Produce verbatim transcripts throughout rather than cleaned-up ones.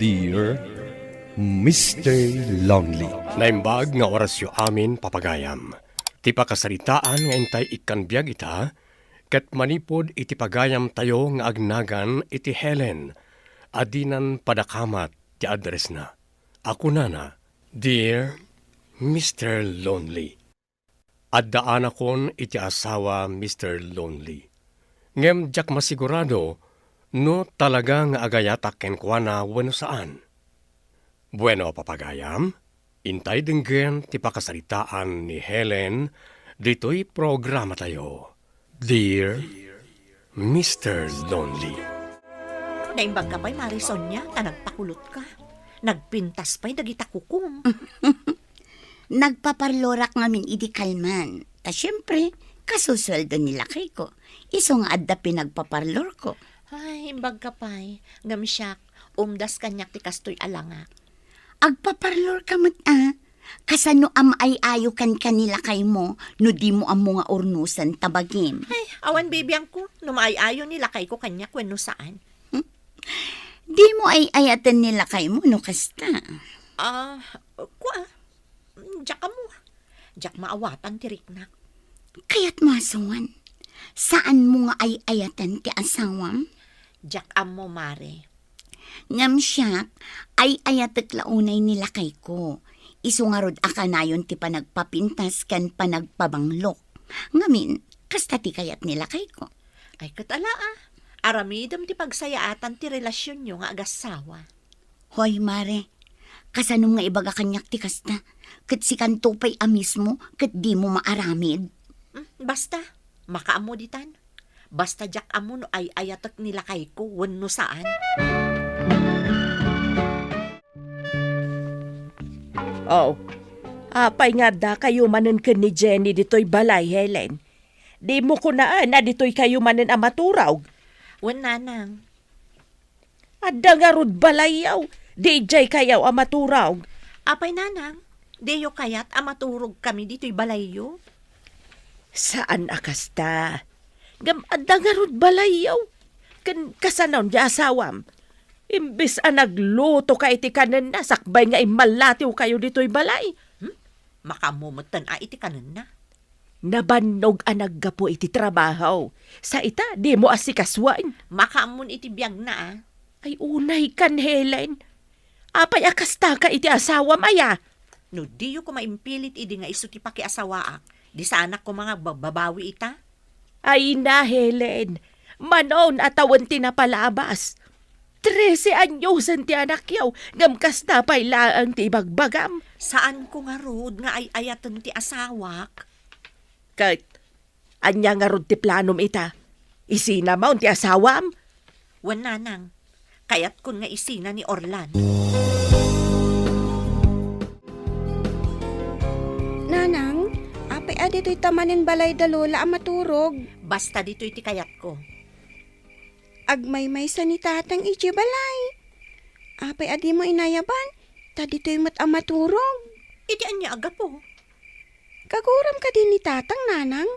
Dear Mister Lonely. Naimbag nga orasyo amin, papagayam. Ti pakasaritaan nga intay ikkan biag ita, ket manipud iti pagayamtayo nga agnagan iti Helen, a dinan padakamat ti addressna. A kunana, "Dear Mister Lonely." Addaanakon iti asawa, Mister Lonely. Ngem diak masigurado no talaga nga agayatak kenkuana wenno saan. Bueno, papagayam, intay denggen ti pakasaritaan ni Helen ditoy programatayo. Dear Mister Lonely. Naimbag ka pay, Mare Sonia, ta nagpakulot ka. Nagpintas pay dagita kukom. Nagpaparlorak ngamin idi kalman. Ta siempre, kasusueldo ni lakayko. Isu nga adda pinagpaparlorko. Ay, imbag ka pay. Ngem siak, umdas kaniak ti kastoy a langak. Agpaparlor ka met, a? Kasano a maay-ayo kenka ni lakaymo no dimo ammo nga urnosen ta bagim? Ay, awan bibiangko no maay-ayo ni lakayko kaniak wenno saan. Hmm? Dimo ay-ayaten ni lakaymo no kasta? Ah, kua, diak ammo. Diak maawatan ti riknak. Kayatmo a suan, saanmo nga ay-ayaten ti asawam? Diak ammo, Mare. Ngem siak, ay-ayatek la unay ni lakayko. Isu ngarud a kanayon ti panagpapintas ken panagpabanglok. Ngamin, kasta ti kayat ni lakayko. Ay, ket ala, a. Aramidem ti pagsayaatan ti relasionyo nga agassawa. Hoy, Mare, kasanom nga ibaga kaniak ti kasta? Ket sikanto pay a mismo ket dimo maaramid? Mm, basta, makaammo ditan. Basta diak ammo no ay-ayatek ni lakayko wenno saan. Oh, apay nga addakayo manen ken ni Jenny ditoy balay, Helen? Dimo kunaan a ditoykayo manen a maturog? Wen, nanang. Adda ngarud balayyo, di idiaykayo a maturog. Apay, nanang, diyo kayat a maturogkami ditoy balayyo? Saan a kasta. Ngem adda ngarud balayyo. Ken kasanon ti asawam? Imbes a naglutoka iti kanenna, sakbay nga immallatiwkayo ditoy balay. Hmm? Makaammo metten a iti kanenna. Nabannog a naggapu iti trabaho. Sa ita, dimo asikasuen. Makaammon iti biagna, a. Ay, unaykan, Helen. Apay a kastaka iti asawam aya? No diyo koma impilit idi nga isu ti pakiasawaak, di saanak koma nga ba-, babawi ita? Ay na, Helen. Manon a tawen ti napalabas. Trese anyosen ti anakyo, ngem kasta pay laeng ti ibagbagam. Saanko ngarud nga ay-ayaten ti asawak. Ket, ania ngarud ti planom ita? Isina maon ti asawam? Wen, nanang. Kayatkon nga isina ni Orlan. Nanang, apay a ditoy ta manen balay da Lola a maturog? Basta ditoy ti kayatko. Agmaymaysa ni Tatang idiay balay. Apay a dimo inayaban, ta ditoy met a maturog. Iti ania a gapu? Kaguram kadi ni Tatang, Nanang?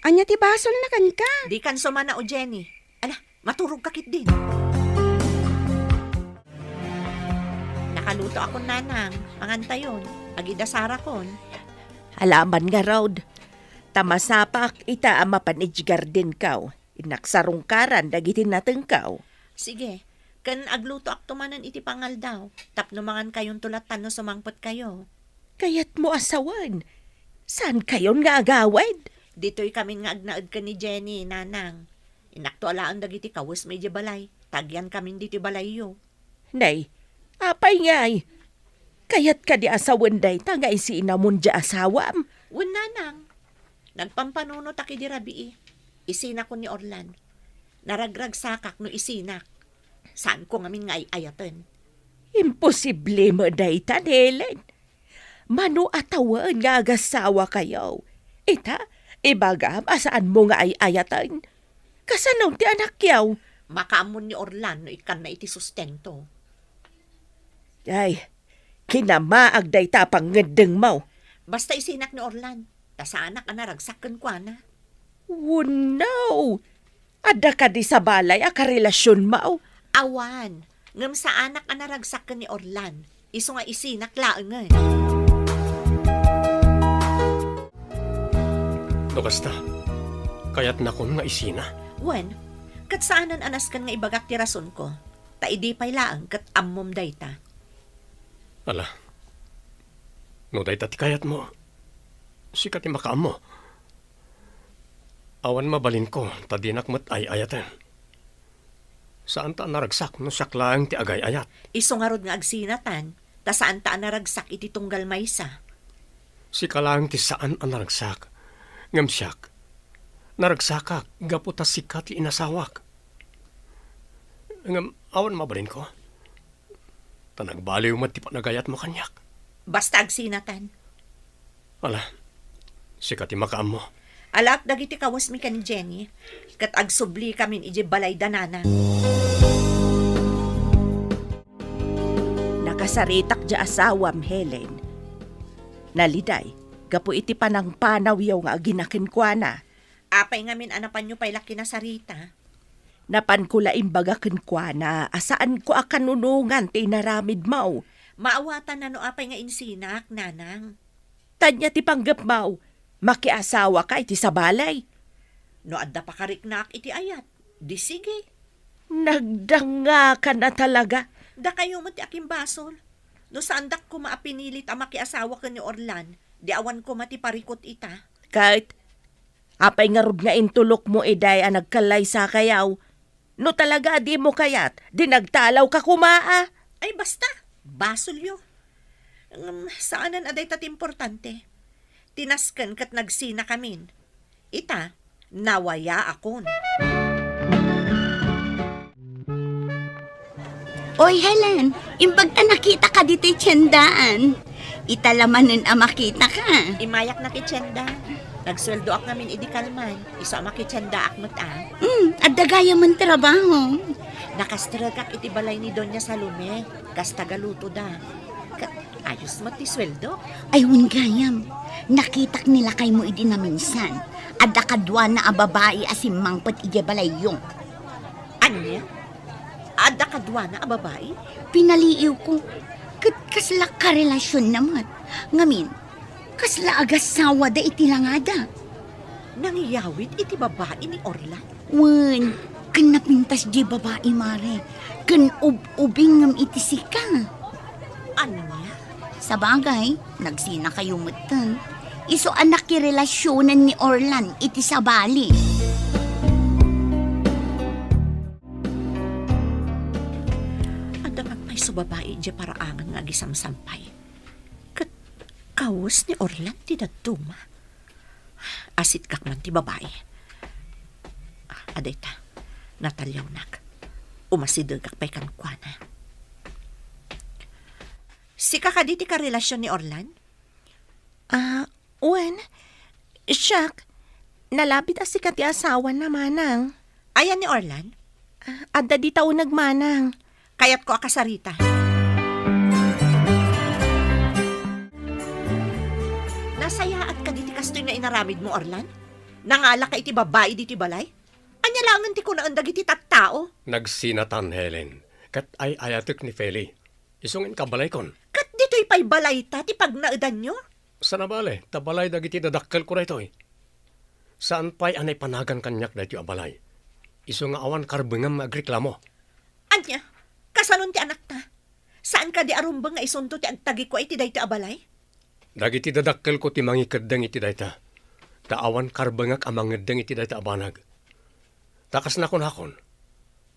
Ania ti basolna kenka? Dikan sumana, o Jenny. Ala, maturogka ketdin. Nakalutoakon, Nanang. Mangantayon. Agidasarakon. Alaman ngarud. Ta masapak ita a mapan idiay gardenko. Innak sarungkaran dagiti natengko. Sige, ken aglutoakto manen iti pangaldaw, tapno mangankayonto latta no sumangpetkayo. Kayatmo a sawen, saankayon nga agawid? Ditoykamin nga agnaed ken ni Jenny, Nanang. Innakto alaen dagiti kawesmi idiay balay, ta agyankamin ditoy balayyo. Nay, apay ngay? Kayat kadi a sawen dayta nga isinamon diay asawam? Wen, Nanang. Nagpampanunotak idi rabii. Isinakon ni Orlan. Naragragsakak no isinak. Saanko ngamin nga ay-ayaten. Imposible met dayta, Helen. Mano a tawen nga agasawakayo. Ita, ibagam a saanmo nga ay-ayaten. Kasano ti anakyo? Makaammon ni Orlan no ikkanna iti sustento. Ay, kinamaag dayta a pangngeddengmo. Basta isinak ni Orlan, ta saanak a naragsak kenkuana. Wenno, adda kadi sabali a karelasionmo? Awan, Ngem saanak a naragsak ken ni Orlan, isu nga isinak laengen. No kasta, kayatnakon nga isina? Wen, ket saanen a nasken nga ibagak ti rasonko, ta idi pay laeng ket ammom dayta. Ala, no dayta ti kayatmo, sika ti makaammo. Awan mabalinko ta dinak met ay-ayaten. Saanta a naragsak no siak laeng ti agay-ayat. Isu ngarud nga agsinatan, ta saanta a naragsak iti tunggal maysa. Sika laeng ti saan a naragsak. Ngem siak, naragsakak gapu ta sika ti inasawak. Ngem awan mabalinko. Ta nagbaliw met ti panagayatmo kaniak. Basta agsinatan. Ala, sika ti makaammo. Alaak dagiti kawesmi ken Jenny, ket agsublikamin idiay balay da nanang. Nakasaritak diay asawam, Helen. Naliday, gapu iti panangpanawyo nga agina kenkuana. Apay ngamin a napanyo pay la kinasarita? Napanko la imbaga kenkuana a saanko a kanunongan ti inaramidmo. Maawatan no apay nga insinak, nanang. Ania ti panggepmo? Makiasawaka iti sabali? No adda pakariknaak iti ayat, di sige. Nagdangngaka na talaga. Dakayo met ti akimbasol. No saandak koma a pinilit a makiasawa ken ni Orlan, di awan koma ti parikut ita. Ket apay ngarud nga intulokmo idiay a nagkallaysakayo? No talaga a dimo kayat, di nagtalawka koma a. Ay, basta, basolyo. Ngem, saanen a dayta ti importante. Ti nasken ket nagsinakamin. Ita, nawayaakon. Oy, Helen, imbag ta nakitaka ditoy tiendaan. Ita la manen a makitaka. Immayak na ti tienda. Nagsueldoak ngamin idi kalman. Isu a makitiendaak met a. Hmm, adda gayamen trabaho. Nakastrekak iti balay ni Doña Salome. Kas tagalutoda. Ket ayos met ti sueldo. Ay, wen gayam. Nakitak ni lakaymo idi naminsan. Adda kaduana a babai a simmangpet idiay balayyo. Ania? Adda kaduana a babai? Pinaliiwko. Ket kasla karelasionna met. Ngamin, kasla agasawada iti langada. Nangyawid iti babai ni Orlan? Wen, ken napintas diay babai, mare. Ken ub-ubing ngem iti sika. Ania? Sabagay, nagsinakayo metten. Isu a nakirelasionen ni Orlan iti sabali. Adda met pay isu babai idiay paraangan nga agisamsampay. Ket kawes ni Orlan ti dadduma. Asitkak man ti babai. Ah, adayta, nataliawnak. Umasidegak pay kenkuana. Sika kadi ti karelasion ni Orlan? Ah, wen. Siak, nalabit a sika ti asawana, manang. Ayan ni Orlan? Ah, adda dita uneg, manang. Kayatko a kasarita. Nasayaat kadi ti kastoy nga inaramidmo, Orlan? Nangalaka iti babai ditoy balay? Ania laengen ti kunaen dagiti tattao? Nagsinatan, Helen. Ket ay-ayatek ni Feli. Isu nga inka balaykon. Ket ditoy pay balayta ti pagnaedanyo? Saan a bale, ta balay dagiti dadakkelko daytoy. Saan pay a naipanagan kaniak daytoy a balay. Isu nga awan karbengam nga agreklamo. Ania? Kasanon ti anakta? Saan kadi a rumbeng nga isunto ti agtagikua iti daytoy a balay? Dagiti dadakkelko ti mangikeddeng iti dayta. Ta awan karbengak a mangeddeng iti dayta a banag. Ta kas nakunakon,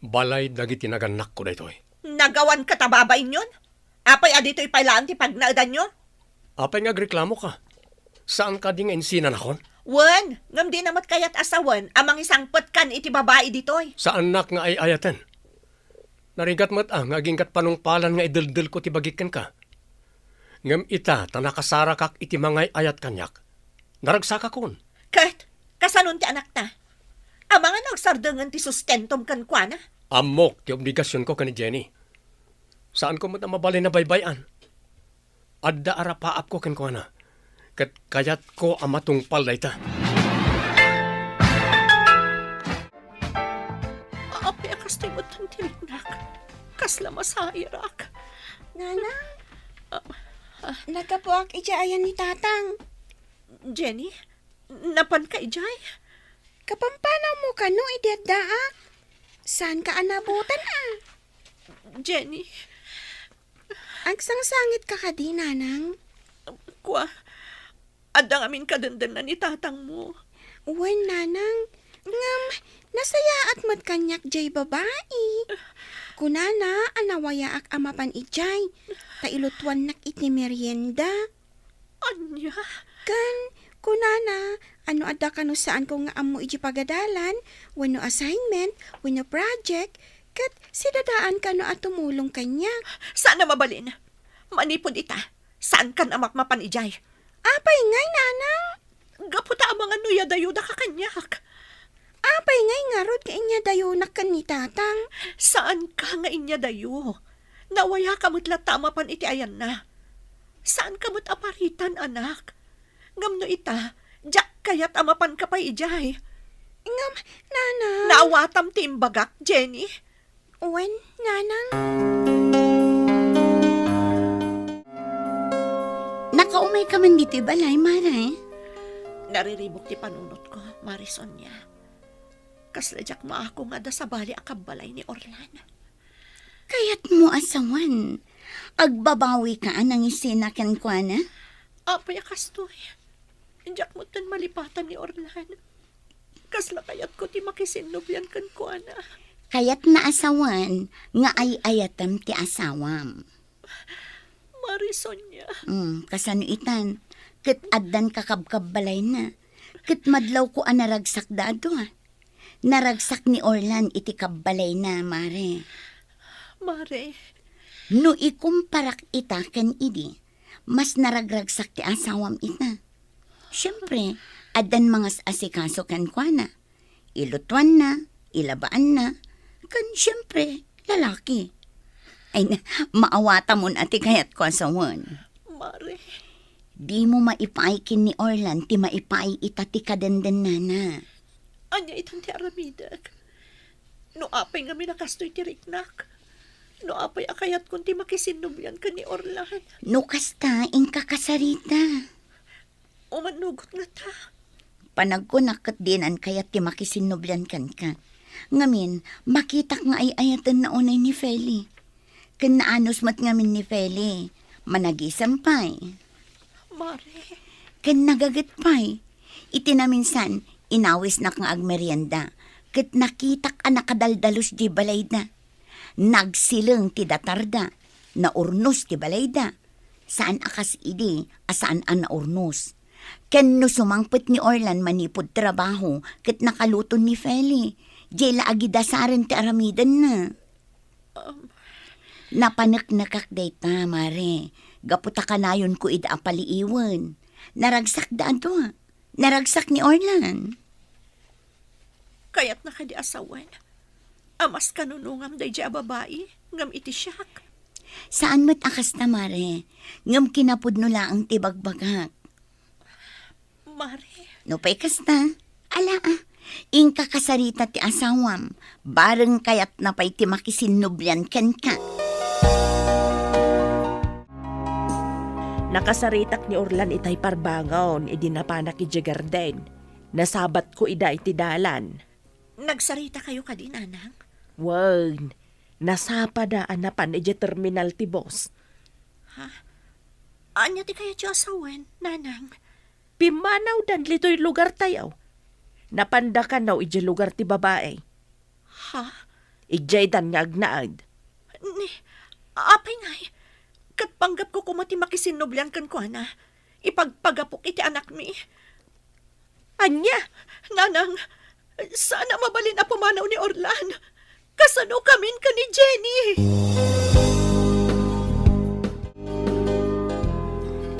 balay dagiti nagannakko daytoy. Nagawan ket a babainyon? Apay a ditoy pay laeng ti pagnaedanyo? Apay nga agreklamoka? Saan kadi nga insinanakon? Wen, ngem dina met kayat a sawen a mangisangpetkan iti babai ditoy. Saannak nga ay-ayaten. Narigat met a nga aginggat panungpalan nga ideldelko ti bagik kenka. Ngem ita ta nakasarakak iti mangay-ayat kaniak, naragsakakon. Ket, kasanon ti anakta? Amangan no agsardengen ti sustentom kenkuana? Ammok ti obligasionko ken ni Jenny. Saanko met a mabalin a baybay-an. Adda arapaapko kenkuana, ket kayatko a matungpal dayta. Apay a kastoy met ti riknak? Kasla masairak. Nanang, ah, ah. Naggapuak idiay ayan ni Tatang. Jenny, napanka idiay? Kapampanawmo kano idi addaak? Saanka a nabutan a? Jenny. Agsangsangitka kadi, Nanang? Kua, adda ngamin kadendenna ni tatangmo. Wen, Nanang. Ngem, nasayaat met kaniak jay babai. Kunana a nawayaak a mapan idiay, ta ilutuannak iti merienda. Ania? Ken, kunana a no adda kano saanko nga ammo iti pagadalan, wenno assignment, wenno project, ket sidadaan kano a tumulong kaniak. Saan a mabalin. Manipud ita, saankan a mapmapan idiay. Apay ngay, Nanang? Gapu ta amangan no inyadayodaka kaniak. Apay ngay ngarud nga inyadayonak ken ni Tatang? Saanka nga inyadayo. Nawayaka met latta a mapan iti ayanna. Saanka met a paritan, anak. Ngem no ita, diak kayat a mapanka pay idiay. Ngem, Nanang. Naawatam ti imbagak, Jenny. Wen, Nanang. Nakaumayka man ditoy balay, Mare? Nariribuk ti panunotko, Mare Sonia. Kasla diak maako nga adda sabali a kabbalay ni Orlan. Kayatmo a sawen, agbabawika a nangisina kenkuana? Apay a kastoy? Diak metten malipatan ni Orlan. Kasla kayatko ti makisinnublian kenkuana. Kayatna a sawen nga ay-ayatem ti asawam. Mare Sonia. Mm, kasano itan? Ket addan kakabkabbalayna. Ket madlawko a naragsakda a dua. Naragsak ni Orlan iti kabbalayna, Mare. Mare. No ikumparak ita ken idi, mas naragragsak ti asawam ita. Siempre, addan mangas-asikaso kenkuana. Ilutuanna, ilabaanna, ken siempre, lalaki. Ay, na, maawatamon a ti kayatko a sawen. Mare. Dimo maipaay ken ni Orlan ti maipaay ita ti kadendennana. Ania itan ti aramidek? No apay ngamin a kastoy ti riknak? No apay a kayatkon ti makisinnublian ken ni Orlan? No kasta, inka kasarita. Umannugot ngata. Panagkunak ket dinan kayat ti makisinnublian kenka. Ngamin, makitak nga ay-ayatenna unay ni Feli. Ken naanus met ngamin ni Feli. Managisem pay. Mare. Ken nagaget pay. Iti naminsan, inawisnak nga agmerienda. Ket nakitak a nakadaldalus di balayda. Nagsileng ti datarda. Naurnos ti balayda. Saan a kas idi a saan a naurnos. Ken no sumangpet ni Orlan manipud trabaho ket nakaluto ni Feli, diay la agidasaren ti aramidenna. Um. Napaneknekak dayta, Mare, gapu ta kanayonko ida a paliiwen. Naragsakda a dua. Naragsak ni Orlan. Kayatna kadi a sawen a mas kanunongam daydiay a babai ngem iti siak? Saan met a kasta, Mare, ngem kinapudno laeng ti bagbagak. Mare. Nupay kasta, ala a, inka kasarita ti asawam, bareng kayatna pay ti makisinnublian kenka. Nakasaritak ni Orlan itay parbangon idi napanak idiay garden. Nasabatko ida iti dalan. Nagsaritakayo kadi, Nanang? Wen, nasapada a napan idiay terminal ti bus. Ha? Ania ti kayatyo a sawen, Nanang? Pimmanawdan ditoy lugartayo. Napanda kano idiay lugar ti babai. Ha? Idiaydan nga agnaed. Ni, apay ngay? Ket panggepko koma ti makisinnublian kenkuana. Ipagpagapok iti anakmi. Ania? Nanang, saan a mabalin a pumanaw ni Orlan. Kasano kamin ken ni Jenny?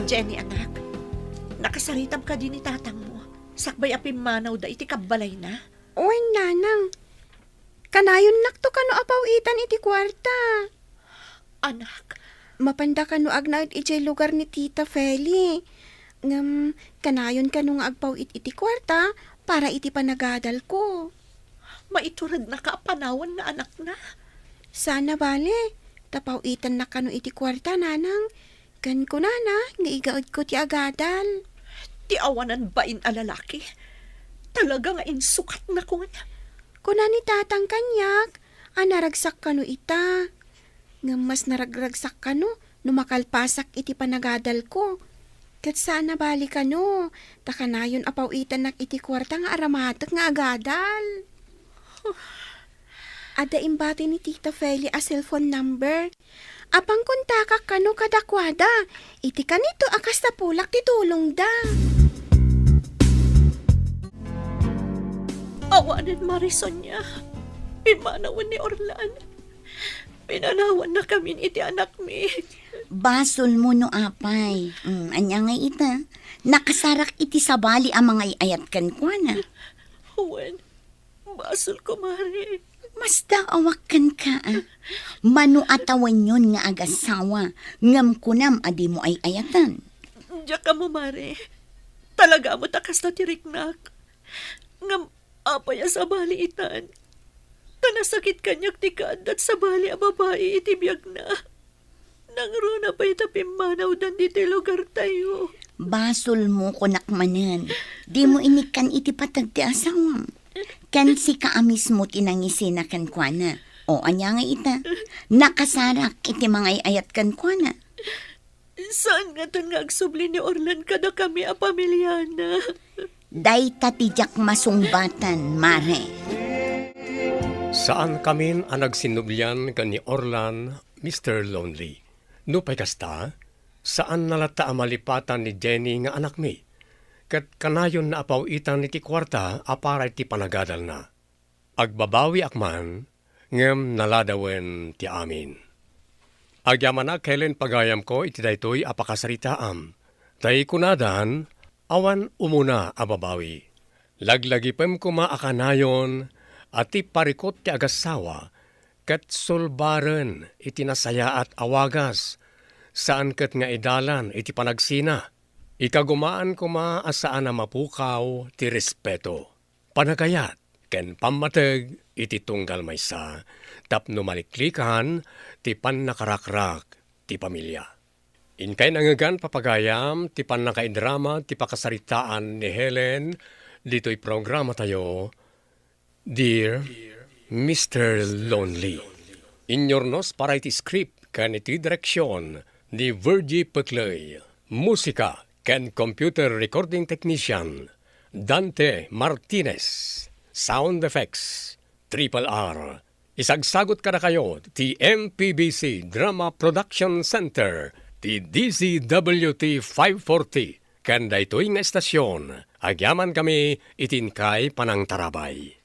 Jenny, anak, nakasaritam kadi ni tatangmo sakbay a pimmanawda iti kabbalayna? Wen, Nanang. Kanayonnakto kano a paw-itan iti kuarta. Anak. Mapanda kano agnaed idiay lugar ni Tita Feli. Ngem, kanayon kano nga agpaw-it iti kuarta para iti panagadalko. Maiturednaka a panawen nga anakna. Saan a bale, ta paw-itannak kano iti kuarta, nanang. Ken kunana nga igaedko ti agadal. Ti awanan bain a lalaki. Talaga nga insukatnakon. Kuna ni tatang kaniak, a naragsak kano ita. Ngem mas naragragsak kano no makalpasak iti panagadalko. Ket saan a bale kano, ta kanayon a paw-itannak iti kuarta nga aramatek nga agadal. Adda imbati ni Tita Feli a cellphone number. Apan kontakak kano kadakuada, iti kanito a kas napulak ti tulongda. Awanen, Mare Sonia. Pimmanawen ni Orlan. Pinanawannakamin iti anakmi. Basolmo no apay. Mm, ania ngay ita? Nakasarak iti sabali a mangay-ayat kenkuana. Wen, basolko, Mare. Masdaawak kenka, a. Mano a tawenyon nga agasawa, ngem kunam a dimo ay-ayatan. Diak ammo, Mare. Talaga ammo ta kasta ti riknak. Ngem apay a sabali itan? Ta nasakit kaniak ti kaaddat sabali a babai iti biagna. Nangruna pay ta pimmanawdan ditoy lugartayo. Basolmo, kunak manen. Dimo inikkan iti pateg ti asawam. Ken sika a mismo ti nangisina kenkuana. O, ania nga ita? Nakasarak iti mangay-ayat kenkuana. Saan ngaton nga agsubli ni Orlan kadakami a pamiliana? Dayta ti diak masungbatan, Mare. Saankamin a nagsinnublian ken ni Orlan, Mister Lonely. Nupay kasta, saanna latta a malipatan ni Jenny nga anakmi, ket kanayonna a paw-itan iti kuarta a para iti panagadalna. Agbabawiak man, ngem naladawen ti amin. Agyamanak, Helen, pagayamko iti daytoy a pakasaritaam. Tay kunadan, awan umuna a babawi. Laglagipem koma a kanayon a ti parikut ti agassawa ket sulbaren iti nasayaat a wagas, saan ket nga idalan iti panagsina. Ikagumaan koma a saan a mapukaw ti respeto, panagayat, ken pammateg iti tunggal maysa tapno maliklikan ti pannakarakrak ti pamilia. Inkay nangngegan, papagayam, ti pannakaidrama ti pakasaritaan ni Helen ditoy programatayo, Dear Mister Lonely. Inurnos para iti script ken iti direksion ni Virgie Peclay. Musika ken computer recording technician, Dante Martinez. Sound effects, Triple R. Isagsagut kadakayo ti M P B C Drama Production Center, ti D Z W T five forty, ken daytoy nga estasion, agyamankami iti inkay panangtarabay.